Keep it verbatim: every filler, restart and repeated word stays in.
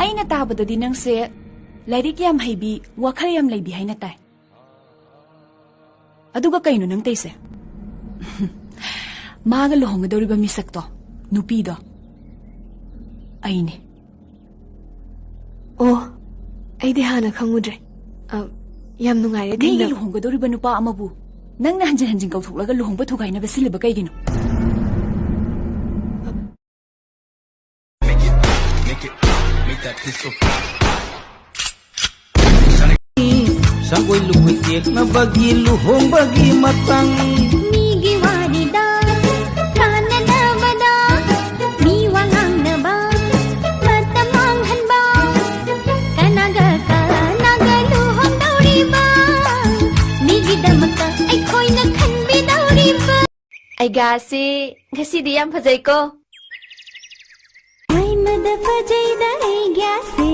ꯑꯩꯅ ꯇꯥꯕꯗꯗꯤ ꯅꯪꯁꯦ ꯂꯥꯏꯔꯤꯛ ꯌꯥꯝ ꯍꯩꯕꯤ, ꯋꯥꯈꯜ ꯌꯥꯝ ꯂꯩꯕꯤ ꯍꯥꯏꯅ ꯇꯥꯏ꯫ ꯑꯗꯨꯒ ꯀꯩꯅꯣ ꯅꯪ ꯇꯩꯁꯦ? ꯃꯥꯒ ꯂꯨꯍꯣꯡꯒꯗꯧꯔꯤꯕ ꯃꯤꯁꯛꯇꯣ, ꯅꯨꯄꯤꯗꯣ, ꯑꯩꯅꯦ꯫ ꯑꯣ, ꯑꯩꯗꯤ ꯍꯥꯟꯅ ꯈꯪꯉꯨꯗ꯭ꯔꯦ꯫ ꯑ, ꯌꯥꯝ ꯅꯨꯡꯉꯥꯏꯔꯦ ꯃꯤꯒꯤ ꯊꯦꯡꯅꯕ꯫ ꯂꯨꯍꯣꯡꯒꯗꯧꯔꯤꯕ ꯅꯨꯄꯥ ꯑꯃꯕꯨ ꯅꯪꯅ ꯍꯟꯖꯤꯟ ꯍꯟꯖꯤꯟ ꯀꯧꯊꯣꯛꯂꯒ ꯂꯨꯍꯣꯡꯕ ꯊꯨꯒꯥꯏꯅꯕ ꯁꯤꯜꯂꯤꯕ ꯀꯩꯒꯤꯅꯣ? ꯁꯪꯒꯣꯏ ꯂꯨꯍꯣꯏ ꯇꯦꯛꯅꯕꯒꯤ ꯂꯨꯍꯣꯡꯕꯒꯤ ꯃꯇꯥꯡ꯫ ꯃꯤꯒꯤ ꯋꯥꯔꯤꯗ ꯇꯥꯟꯅꯅꯕꯗ ꯃꯤ ꯋꯥ ꯉꯥꯡꯅꯕ ꯃꯇꯝ ꯃꯥꯡꯍꯟꯕ꯫ ꯀꯅꯥꯒ ꯀꯅꯥꯒ ꯂꯨꯍꯣꯡꯗꯧꯔꯤꯕ? ꯃꯤꯒꯤꯗꯃꯛꯇ ꯑꯩꯈꯣꯏꯅ ꯈꯟꯕꯤꯗꯧꯔꯤꯕ꯫ ꯑꯩꯒꯥꯁꯤ ꯉꯁꯤꯗꯤ ꯌꯥꯝ ꯐꯖꯩꯀꯣ꯫ ꯃꯩꯃꯗ ꯐꯖꯩꯗ ꯑꯩꯒꯥꯁꯤ꯫